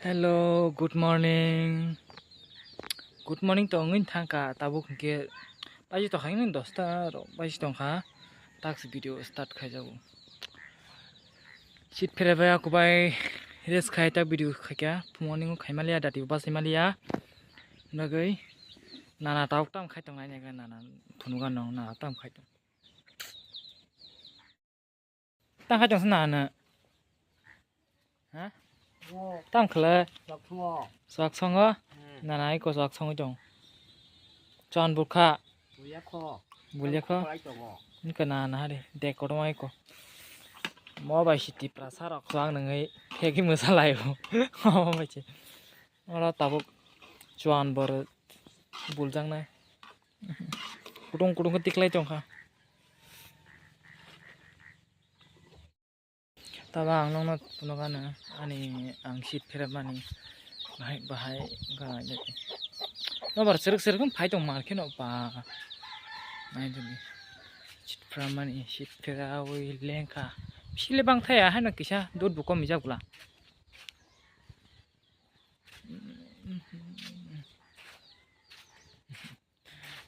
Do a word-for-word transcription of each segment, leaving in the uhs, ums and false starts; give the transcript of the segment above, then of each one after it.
Hello, good morning. Good morning to wngwi thangkha, tabuk hinkhe baji tongkha, nini dosta rok baji tongkha, taksi video start khaijago. Seat pherebai akubai rest khai tak video khaikha, phungo ningo khaimaliya, dati bo bachai maliya, bagwi nana tabuk tam khai tong, nana phunugo nana tam khai tong. Tang khai tong se nana. Ha? Tang khle. Swak songo. Nana iko swak songwi tong. Chon bukha. Bulia kho. Nka nana hari. Dek koto mai ko. Mo bai si Tipra sarok swak nangwi. Thegi mwsa lai bo. Mo bai si. Oro tabuk chuan bor buljaknai. Kutung kutung khe tiklai tongkha. Taba ang nokno phunukha nw ani ang seat pherapmani bahai bahai wngkha. Nobar chwrwk chwrwk phai tong mar kheno ba. Naitoni seat pherapmani seat pherawi lengkha. Bisile bangthaya haino kisa dot bo komijak bwla.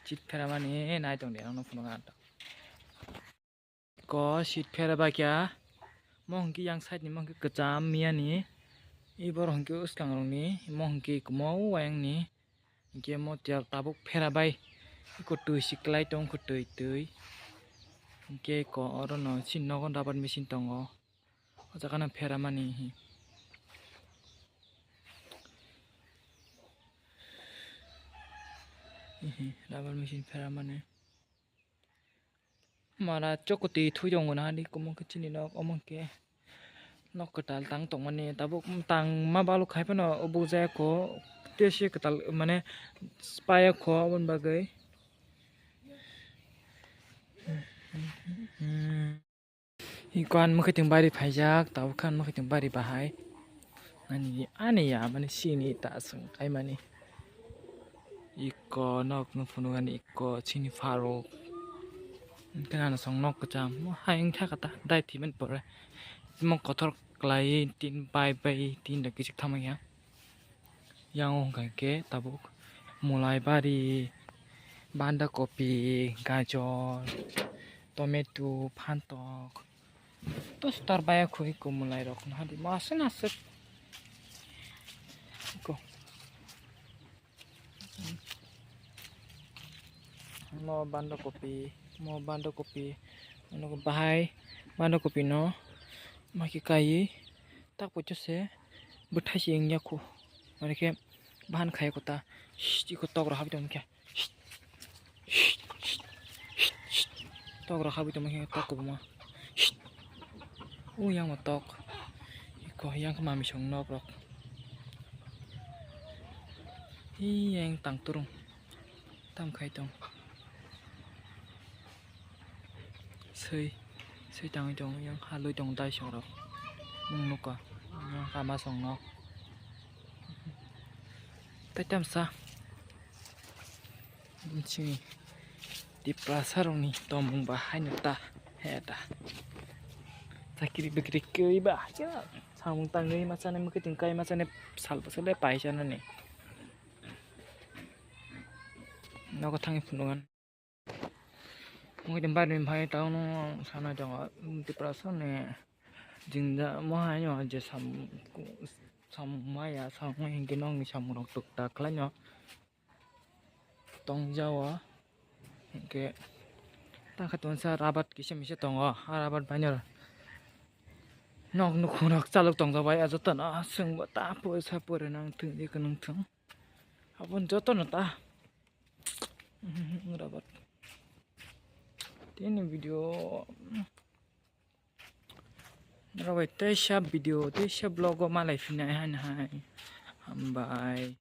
Seat pheramani nai tong di, ang no phunukha. Ko seat phera bai kya, mo hwnkhe yang side ni mo hwnkhe kwcham miyani, i borok hwnkhe swkang rokni, mo hwnkhe kwmao ayang ni, hwnkhe mo tiya tabuk phera bai, iko twi si kwlai tong kho twi twi, hwnkhe ko oro no chini nogo rubber machine tongo. O jaga no pheramani hi. Hi, hi, rubber machine pheramani. Mara chokoti thui tongo na di, omo khe chini nok, omo khe nok kwtal tang tongmani, tabuk tang ma balok hai phano obo jaya kho, tei se kwtal mane paya kho, aboni bagwi. Iko ani mwkhwtwng bari phaijak, tabuk khe ani mwkhwtwng bari bahai. Ani, ani ya, mani sini ta swng kaimani. Iko nok no phunukani iko chini pharuk. Hwnkhe ano chwng nok kwcham. Mo hai wngkha kata, dai thwimani pore. Mo kothor kwlaiwi tin pai pai tin da kichik thamwi ya. Yang o hwnkha khe tabuk mulai bari, banda kopi, gajor, tomato, phantok. Tosi tor baya khwi ko mulai rok no hadi mo aswk aswk. Ko. Mo banda kopi, mo banda kopi, mo bahai banda kopi no ma khe kaiwi. Tak poito se bwthai se wngya kho. Mane khe bahan khai kho ta. Shh, iko tok rok habwi tong khe. Shh, shh, shh, shh. Tok rok habwi tong khe tok kwbangma. Shh. O yang ma tok. Iko yang khe mami song nok rok. Hi yang tang turung. Tam khai tong. Swi, swi tangwi tong, yang halwi tong dai sorok. Nwng nukha, yang kama song nok. Tai tamsa. Chini Tiprasa rokni tongmung ba haino ta, he ta. Chakri bikri kiri ba, ya, samung tangwi ma chani mukhe tong kai ma chani sal bwswk le pai chanani. Nogo thangwi phunukgo. Mui tong bari phai tangno sanai tongo, Tiprasa ni jingja mo hai no je sam, sam maya, sam hinkhe nokni samung rok tuk tak khlai no tong jao. Hinkhe ta khe tonsa rabat kisa misa tongo, a rabat bai no nok nukhung rok chalok tong jak bai, a joto no chwng bo ta pore sa pore nang thung je khe nang thung. Aboni jotono ta. Rabat. Tini video. Rabai teisa video, teisa vlog o malai phinai hai hai. Hambai.